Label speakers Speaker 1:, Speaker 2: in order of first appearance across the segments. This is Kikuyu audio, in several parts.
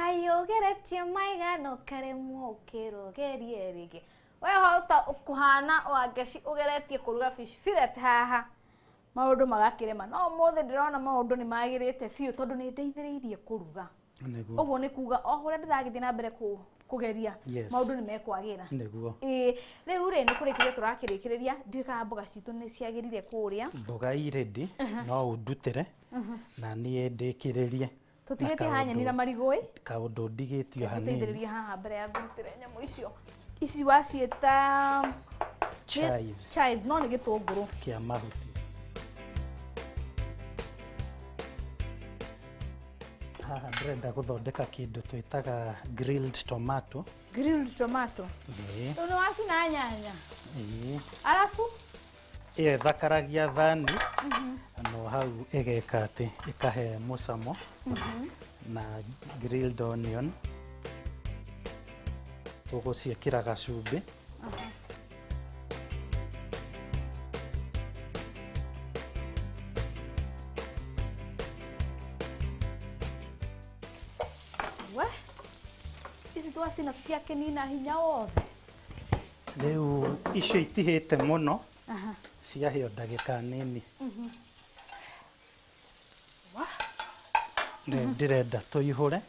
Speaker 1: Kaĩ ũgeretie maigana ũkaremwo ũkĩrwo ũgerie rĩngĩ. We hota kũhana Wangeci ũgeretie kũruga fish fillet haha maũndũ magakĩrema, no ũmũthĩ ndĩrona maũndũ nĩ magĩrĩte biũ tondũ nĩ ndeithĩrĩirie kũruga.
Speaker 2: Nĩguo.
Speaker 1: Ũguo nĩ kuga o ũrĩa ndĩragĩthiĩ na mbere kũgeria maũndũ nĩ mekwagĩra.
Speaker 2: Nĩguo.
Speaker 1: Ĩĩ, rĩu rĩ nĩ kũrĩkĩrĩria tũrakĩrĩkĩrĩria, ndiũĩ kana mboga citũ nĩ ciagĩrire kũrĩa.
Speaker 2: Mboga i ready, no ũndutĩre na niĩ ndĩkĩrĩrie.
Speaker 1: Tũtigĩtie haha nyeni na marigũ ĩ.
Speaker 2: Kaũndũ ndigĩtio hanini.
Speaker 1: Ngũteithĩrĩrie haha mbere ya ngũrutĩre nyamũ icio. Ici waciĩta
Speaker 2: Chives.
Speaker 1: Chives, no nĩ gĩtũngũrũ.
Speaker 2: Kĩa mahuti. Haha ndĩrenda gũthondeka kĩndũ twĩtaga grilled tomato.
Speaker 1: Grilled tomato.
Speaker 2: Ĩĩ.
Speaker 1: Rĩu nĩ wacina nyanya.
Speaker 2: Ĩĩ.
Speaker 1: Arabu?
Speaker 2: Ĩyo ĩthakaragia thani no hau ĩgeka atĩ ĩkahe mũcamo na grilled onion. Tũgũciĩkĩra gacumbĩ.
Speaker 1: We, ici twacina tũtiakĩnina hinya wothe.
Speaker 2: Rĩu icio itihĩte mũno, ciahĩa o ndagĩka nini. Rĩu ndĩrenda tũihũre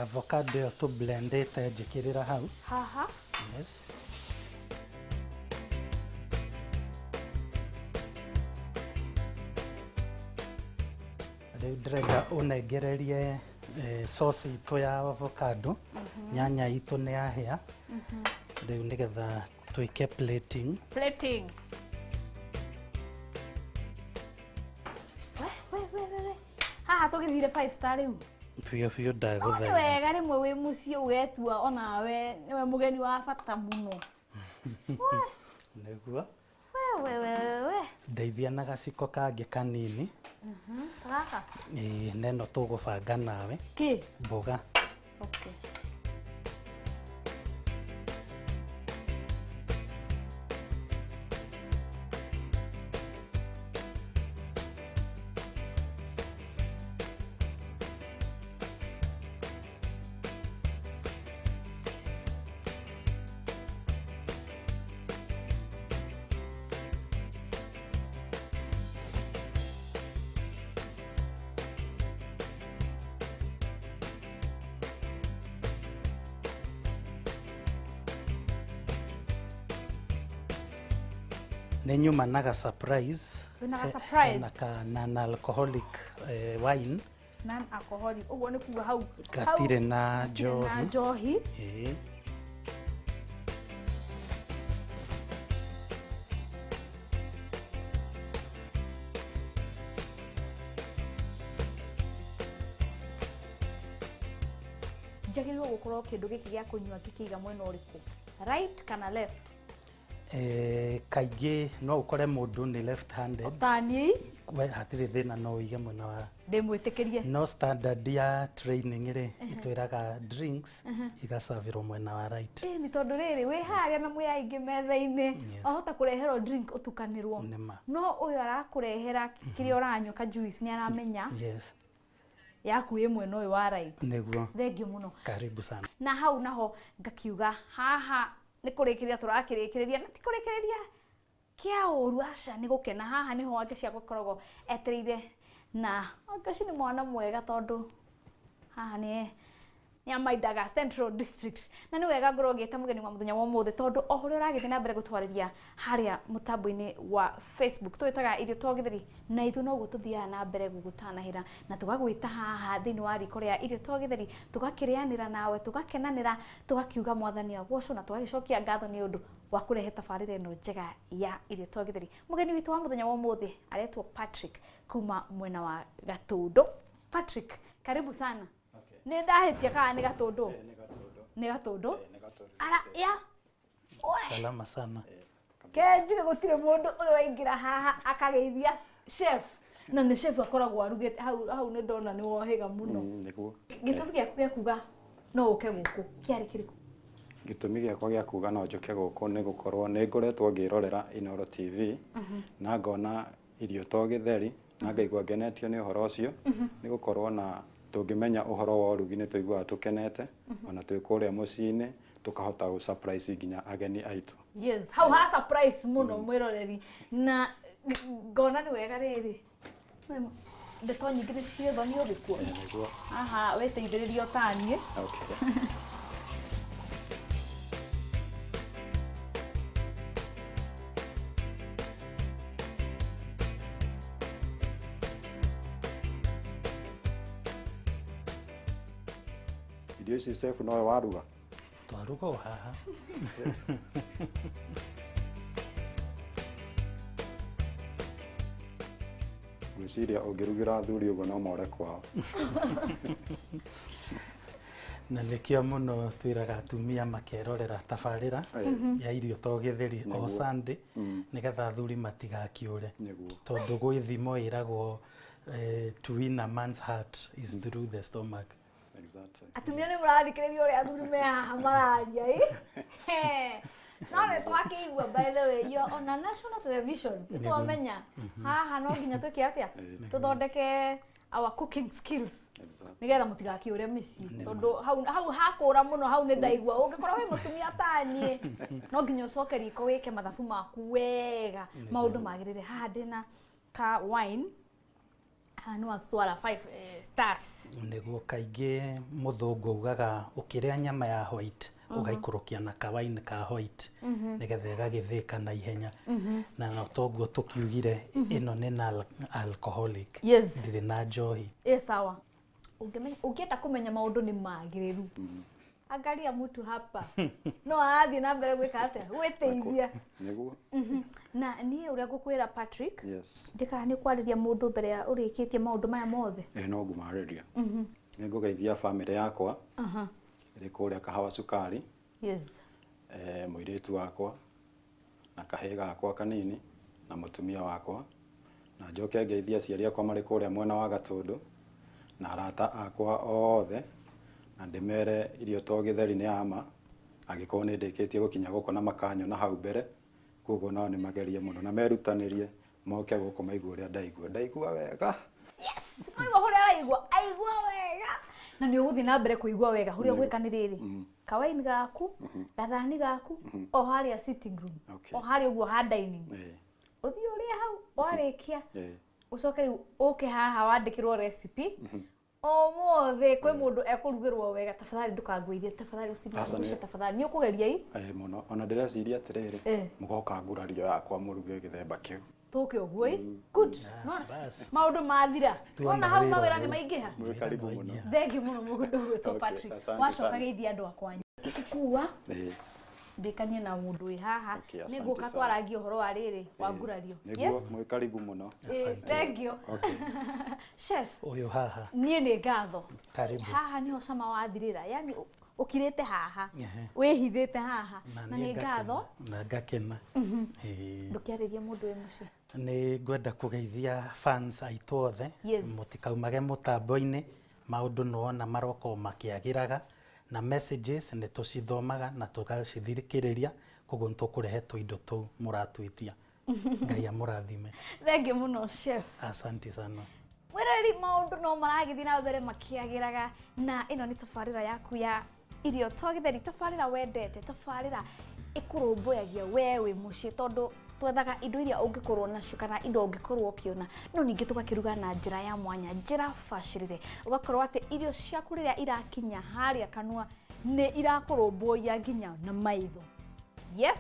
Speaker 2: avocado ĩyo tũ blend ĩte njĩkĩrĩra hau.
Speaker 1: Haha.
Speaker 2: Yes. Rĩu ndĩrenda ũnengererie sauce itũ ya avocado. Nyanya itũ nĩ yahĩa. Rĩu nĩgetha twĩke plating.
Speaker 1: Plating. We, we, we, we, we. Haha tũgĩthire five star rĩu.
Speaker 2: Biũ biũ
Speaker 1: No nĩ
Speaker 2: ndagũthaitha.
Speaker 1: wega rĩmwe wĩ mũciĩ ũgetua onawe nĩwe mũgeni wa bata mũno. We.
Speaker 2: Nĩguo.
Speaker 1: We, we, we, we, we.
Speaker 2: Ndeithia na gaciko kangĩ kanini.
Speaker 1: Gaka?
Speaker 2: Ĩĩ, na ĩno tũgũbanga nawe.
Speaker 1: Kĩ?
Speaker 2: Mboga.
Speaker 1: Okay.
Speaker 2: Nĩ nyuma na ga surprise.
Speaker 1: Wĩna ga surprise?
Speaker 2: Hena ka non alcoholic wine.
Speaker 1: Non alcoholic, ũguo nĩ kuga hau
Speaker 2: gatirĩ na
Speaker 1: gatirĩ na
Speaker 2: njohi.
Speaker 1: Njohi.
Speaker 2: Ĩĩ.
Speaker 1: Njagĩrĩirwo gũkorwo kĩndũ gĩkĩ gĩa kũnyua ngĩkĩiga mwena ũrĩkũ, right kana left?
Speaker 2: Kaingĩ no ũkore mũndũ nĩ left handed.
Speaker 1: Tani.
Speaker 2: We hatirĩ thĩna, no ũige mwena wa
Speaker 1: Ndĩmwĩtĩkĩrie.
Speaker 2: No standard ya training rĩ, ĩtwĩraga drinks igacavirwo mwena wa right.
Speaker 1: Ĩĩ, nĩ tondũ rĩrĩ wĩ harĩa na mwĩ aingĩ metha-inĩ, wahota kũreherwo drink ũtukanĩrwo.
Speaker 2: Nĩma.
Speaker 1: No ũyũ arakũrehera kĩrĩa ũranyua ka juice nĩ aramenya yaku ĩ mwena ũyũ wa right.
Speaker 2: Nĩguo.
Speaker 1: Thengiũ mũno.
Speaker 2: Karibu sana.
Speaker 1: Na hau naho ngakiuga haha nĩ kũrĩkĩrĩria tũrakĩrĩkĩrĩria, na ti kũrĩkĩrĩria kĩa ũru, aca, nĩ gũkena. Haha nĩho Wangeci akoragwo etereire, na Wangeci nĩ mwana mwega tondũ haha nĩ nĩamaindaga Central District, na nĩ wega ngorwo ngĩta mũgeni wa mũthenya wa ũmũthĩ tondũ o ũrĩa ũragĩthiĩ na mbere gũtwarĩria harĩa mũtambo-inĩ wa Facebook tũĩtaga Irio to Gĩtheri, na ithuĩ noguo tũthiaga na mbere gũgũtanahĩra na tũgagwĩta haha thĩinĩ wa riko rĩa Irio to Gĩtheri, tũgakĩrĩanĩra nawe, tũgakenanĩra, tũgakiuga Mwathani agocwo na tũgagĩcokia ngatho nĩ ũndũ wa kũrehe tabarĩra ĩno njega ya Irio to Gĩtheri. Mũgeni witũ wa mũthenya wa ũmũthĩ aretwo Patrick kuma mwena wa Gatũndũ. Patrick, karibu sana. Nĩ ndahĩtia kana nĩ Gatũndũ? Nĩ Gatũndũ. Ara ya
Speaker 2: Salama sana.
Speaker 1: Ke njuge gũtirĩ mũndũ ũrĩ waingĩra haha akageithia chef, na nĩ chef akoragwo arugĩte hau hau, nĩ ndona nĩ wohĩga mũno.
Speaker 3: Nĩguo.
Speaker 1: Gĩtũmi gĩaku gĩa kuga no ũke gũkũ kĩarĩ kĩrĩkũ?
Speaker 3: Gĩtũmi gĩakwa gĩa kuga no njũke gũkũ nĩ gũkorwo nĩ ngoretwo ngĩrorera Inooro TV na ngona Irio to Gĩtheri na ngaigua ngenetio nĩ ũhoro ũcio nĩ gũkorwo na Tũngĩmenya ũhoro wa ũrugi nĩ tũiguaga tũkenete, ona twĩ kũrĩa mũciĩ-inĩ tũkahota gũ surprise nginya ageni aitũ.
Speaker 1: Yes, hau ha surprise mũno mwĩroreri, na ngona nĩ wega rĩrĩ ndeto nyingĩ nĩ ciĩthoni ũgĩkuo.
Speaker 3: Nĩguo.
Speaker 1: Haha wĩteithĩrĩrio taniĩ.
Speaker 3: Okay. Irio ici chef nowe waruga?
Speaker 2: Twaruga o haha.
Speaker 3: Ngwĩciria ũngĩrugĩra athuri ũguo no more kwao.
Speaker 2: Na nĩkĩo mũno twĩraga atumia makerorera tabarĩra ya irio to gĩtheri o
Speaker 3: Nĩguo.
Speaker 2: Sunday, nĩgetha athuri matigakĩũre.
Speaker 3: Nĩguo.
Speaker 2: Tondũ gwĩ thimo ĩragwo to win a man's heart is through the stomach.
Speaker 3: Exactly.
Speaker 1: Atumia nĩ mũrathikĩrĩria ũrĩa athuri me haha mararia ĩ. He. No nĩ twakĩigua, by the way, you are on a national television, nĩ twamenya haha no nginya twĩke atĩa, tũthondeke our cooking skills.
Speaker 3: Exactly.
Speaker 1: Nĩgetha mũtigakĩũre mĩciĩ, tondũ hau hau hakũra mũno hau nĩ ndaigua ũngĩkorwo wĩ mũtumia taniĩ no nginya ũcoke riko wĩke mathabu maku wega, maũndũ magĩrĩre. Haha ndĩna ka wine haha, nĩ watwara 5 stars.
Speaker 2: Nĩguo, kaingĩ mũthũngũ augaga ũkĩrĩa nyama ya white ũgaikũrũkia na kawaini ka white nĩgetha ĩgagĩthĩka na ihenya, na no toguo tũkiugire ĩno nĩ na alcoholic.
Speaker 1: Yes.
Speaker 2: Ndĩrĩ na njohi.
Speaker 1: Ĩ sawa. Ũngĩmenya ũngĩenda kũmenya maũndũ nĩ magĩrĩru, angalia mtu hapa no arathiĩ na mbere gwĩka atĩa, gwĩteithia.
Speaker 3: Nĩguo.
Speaker 1: Na niĩ ũrĩa ngũkwĩra, Patrick,
Speaker 3: Yes.
Speaker 1: ndĩkaga nĩ kwarĩria mũndũ mbere ya ũrĩkĩtie maũndũ maya mothe.
Speaker 3: Ĩ, no ngũmarĩria. Nĩ ngũgeithia bamĩrĩ yakwa ĩrĩ kũrĩa Kahawa Cukari,
Speaker 1: Yes.
Speaker 3: Mũirĩtu wakwa na kahĩĩ gakwa kanini na mũtumia wakwa, na njoke ngeithie aciari akwa marĩ kũrĩa mwena wa Gatũndũ na arata akwa othe, na ndĩmere irio to gĩtheri nĩ ama, angĩkorwo nĩ ndĩkĩtie gũkinya gũkũ na makanyona hau mbere, koguo nao nĩ magerie mũno na merutanĩrie moke gũkũ maigue ũrĩa ndaigua. Ndaigua wega.
Speaker 1: Yes, maigua ũrĩa araigua, aigua wega, na nĩ ũgũthiĩ na mbere kũigua wega. Ũrĩa ũgwĩka nĩ rĩrĩ, kawaini gaku, gathani gaku o harĩa sitting room,
Speaker 3: Okay.
Speaker 1: o harĩa ũguo ha dining, ũthiĩ ũrĩe hau, warĩkia ũcoke rĩu ũke haha wandĩkĩrwo recipe ũmũthĩ kwĩ mũndũ ekũrugĩrwo wega. Tafadhali ndũkangũithie, tafadhali.
Speaker 3: Aca.
Speaker 1: Ũciniangushe, tafadhali, nĩ ũkũgeria i.
Speaker 3: Ĩ mũno, ona ndĩreciria atĩrĩrĩ, mũgoka ngurario yakwa mũruge gĩthemba kĩu.
Speaker 1: Tũke ũguo ĩ, good. Nona
Speaker 2: Bas.
Speaker 1: maũndũ mathira.
Speaker 2: Tuona
Speaker 1: Ona hau
Speaker 2: wĩra
Speaker 1: mawĩra nĩ
Speaker 2: ũyũ.
Speaker 1: maingĩha.
Speaker 3: Mwĩ karibu mũno.
Speaker 1: Thengiũ mũno mũndũ ũgwĩtwo
Speaker 3: Okay,
Speaker 1: Patrick.
Speaker 3: asante
Speaker 1: Wacoka
Speaker 3: sana.
Speaker 1: geithia andũ akwanyu icikua. Ndĩkanie na mũndũ wĩ haha.
Speaker 3: Okay,
Speaker 1: Nĩ
Speaker 3: asante
Speaker 1: ngũka
Speaker 3: sana.
Speaker 1: twarangie ũhoro wa rĩrĩ wa ngurario.
Speaker 3: Nĩguo, mwĩ karibu mũno.
Speaker 1: Thengiũ,
Speaker 3: Okay.
Speaker 1: chef.
Speaker 2: Ũyũ haha.
Speaker 1: Niĩ nĩ ngatho.
Speaker 2: Karibu.
Speaker 1: Haha nĩho cama wathirĩra, yani ũkirĩte haha,
Speaker 2: Ehe.
Speaker 1: wĩhithĩte haha, na
Speaker 2: niĩ
Speaker 1: nĩ ngatho.
Speaker 2: Na ngakena. Ĩĩ.
Speaker 1: Ndũkĩarĩrie mũndũ wĩ mũciĩ.
Speaker 2: Nĩ ngwenda kũgeithia fans aitũ othe.
Speaker 1: Yes.
Speaker 2: Mũtikaumage mũtambo-inĩ, maũndũ nĩwona maroka o makĩagĩraga, na messages nĩ tũcithomaga na tũgacithikĩrĩria, koguo nĩ tũkũrehe tũindo tũu mũratwĩtia. Ngai amũrathime.
Speaker 1: Thengiũ mũno, chef.
Speaker 2: Asante sana.
Speaker 1: Mwĩroreri, maũndũ no maragĩthiĩ na mbere makĩagĩraga, na ĩno nĩ tabarĩra yaku ya irio to gĩtheri, tabarĩra wendete, tabarĩra ĩkũrũmbũyagia we wĩ mũciĩ, tondũ twethaga indo iria ũngĩkorwo nacio kana indo ũngĩkorwo ũkĩona, no ningĩ tũgakĩruga na njĩra ya mwanya, njĩra bacĩrĩre, ũgakorwo atĩ irio ciaku rĩrĩa irakinya harĩa kanua nĩ irakũrũmbũiya nginya na maitho. Yes,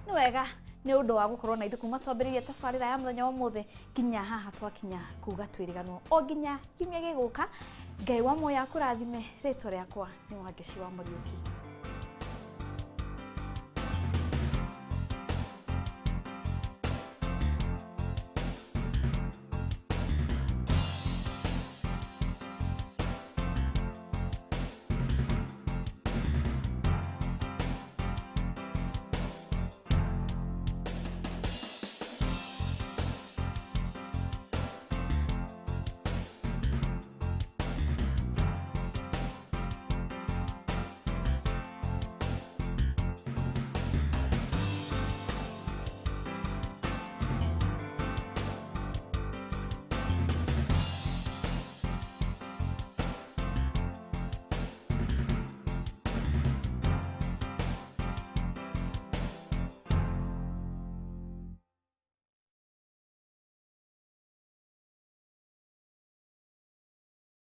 Speaker 1: nĩ wega nĩ ũndũ wa gũkorwo na ithuĩ kuma twambĩrĩria tabarĩra ya mũthenya wa ũmũthĩ nginya haha twakinya kuga twĩrĩganwo o nginya kiumia gĩgũka. Ngai wa muoyo akũrathime. Rĩtwa rĩakwa nĩ Wangeci wa Mũriũki.